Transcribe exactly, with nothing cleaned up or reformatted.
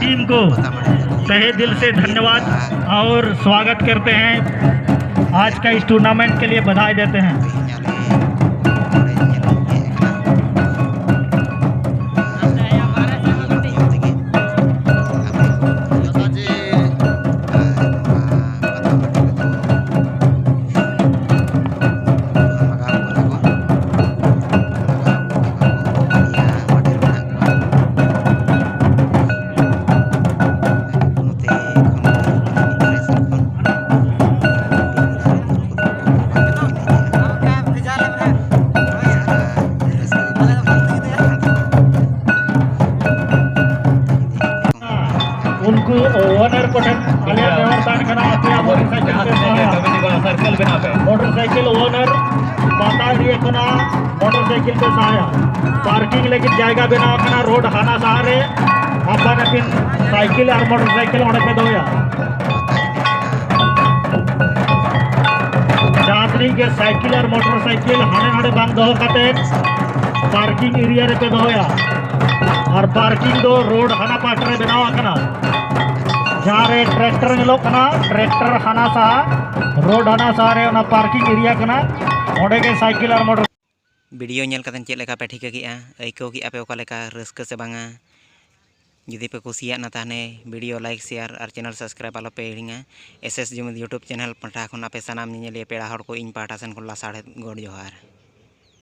Team को तहे दिल से धन्यवाद और स्वागत करते हैं। आज का इस टूर्नामेंट के लिए बधाई देते हैं। ᱩᱱᱠᱩ ᱳᱱᱟᱨ ᱠᱚᱴᱷᱮᱱ ᱟᱞᱮᱭᱟᱜ ᱱᱮᱦᱚᱨ ᱛᱟᱦᱮᱱ ᱠᱟᱱᱟ, ᱟᱯᱮᱭᱟᱜ ᱢᱚᱴᱚᱨ ᱥᱟᱭᱠᱮᱞ ᱯᱮ ᱥᱟᱦᱟᱭᱟ᱾ ᱢᱚᱴᱚᱨ ᱥᱟᱭᱠᱮᱞ ᱳᱱᱟᱨ ᱯᱟᱛᱟ ᱮᱨᱤᱭᱟ ᱠᱷᱚᱱᱟᱜ ᱢᱚᱴᱚᱨ ᱥᱟᱭᱠᱮᱞ ᱯᱮ ᱥᱟᱦᱟᱭᱟ᱾ ᱯᱟᱨᱠᱤᱝ ᱞᱟᱹᱜᱤᱫ ᱡᱟᱭᱜᱟ ᱵᱮᱱᱟᱣ ᱟᱠᱟᱱᱟ ᱨᱳᱰ ᱦᱟᱱᱟ ᱥᱟᱦᱟ ᱨᱮ, ᱟᱯᱟᱱ ᱟᱹᱯᱤᱱ ᱥᱟᱭᱠᱮᱞ ᱟᱨ ᱢᱚᱴᱚᱨ ᱥᱟᱭᱠᱮᱞ ᱚᱸᱰᱮ ᱯᱮ ᱫᱚᱦᱚᱭᱟ᱾ ᱡᱟᱦᱟᱸ ᱛᱤᱱᱟᱹᱜ ᱜᱮ ᱥᱟᱭᱠᱮᱞ ᱟᱨ ᱢᱚᱴᱚᱨ ᱥᱟᱭᱠᱮᱞ ᱦᱟᱸᱰᱮ ᱱᱟᱰᱮ ᱵᱟᱝ ᱫᱚᱦᱚ ᱠᱟᱛᱮ ᱯᱟᱨᱠᱤᱝ ᱮᱨᱤᱭᱟ ᱨᱮᱯᱮ ᱫᱚᱦᱚᱭᱟ᱾ ᱟᱨ ᱯᱟᱨᱠᱤᱝ ᱫᱚ ᱨᱳᱰ ᱦᱟᱱᱟ ᱯᱟᱦᱴᱟ ᱨᱮ ᱵᱮᱱᱟᱣ ᱟᱠᱟᱱᱟ᱾ ᱡᱟᱦᱟᱸ ᱨᱮ ᱴᱨᱟᱠᱴᱚᱨ ᱧᱮᱞᱚᱜ ᱠᱟᱱᱟ, ᱴᱨᱟᱠᱴᱚᱨ ᱦᱟᱱᱟ ᱥᱟᱦᱟ, ᱨᱳᱰ ᱦᱟᱱᱟ ᱥᱟᱦᱟ ᱨᱮ ᱚᱱᱟ ᱯᱟᱨᱠᱤᱝ ᱮᱨᱤᱭᱟ ᱠᱟᱱᱟ, ᱚᱸᱰᱮ ᱜᱮ ᱥᱟᱭᱠᱮᱞ ᱟᱨ ᱢᱚᱴᱚᱨ ᱵᱷᱤᱰᱤᱭᱳ ᱧᱮᱞ ᱠᱟᱛᱮ ᱪᱮᱫ ᱞᱮᱠᱟ ᱯᱮ ᱴᱷᱤᱠᱟᱹ ᱠᱮᱜᱼᱟ? ᱟᱹᱭᱠᱟᱹᱣ ᱠᱮᱜᱼᱟ ᱯᱮ ᱚᱠᱟ ᱞᱮᱠᱟ ᱨᱟᱹᱥᱠᱟᱹ ᱥᱮ ᱵᱟᱝᱟ? ᱡᱩᱫᱤ ᱯᱮ ᱠᱩᱥᱤᱭᱟᱜᱼᱟ ᱛᱟᱦᱚᱞᱮ ᱵᱷᱤᱰᱤᱭᱳ ᱞᱟᱭᱤᱠ, ᱥᱮᱭᱟᱨ ᱟᱨ ᱪᱮᱱᱮᱞ ᱥᱟᱵᱥᱠᱨᱟᱭᱤᱵ ᱟᱞᱚᱯᱮ ᱦᱤᱲᱤᱧᱟ᱾ ᱮᱥ ᱮᱥ ᱡᱩᱢᱤᱫ YouTube ᱪᱮᱱᱮᱞ ᱯᱟᱦᱴᱟ ᱠᱷᱚᱱ ᱟᱯᱮ ᱥᱟᱱᱟᱢ ᱧᱮᱧᱮᱞᱤᱭᱟᱹ ᱯᱮᱲᱟ ᱦᱚᱲ ᱠᱚ ᱤᱧ ᱯᱟᱦᱴᱟ ᱥᱮᱱ ᱠᱷᱚᱱ ᱞᱟᱥᱟᱲᱦᱮᱫ ᱜᱚᱰ ᱡᱚᱦᱟᱨ᱾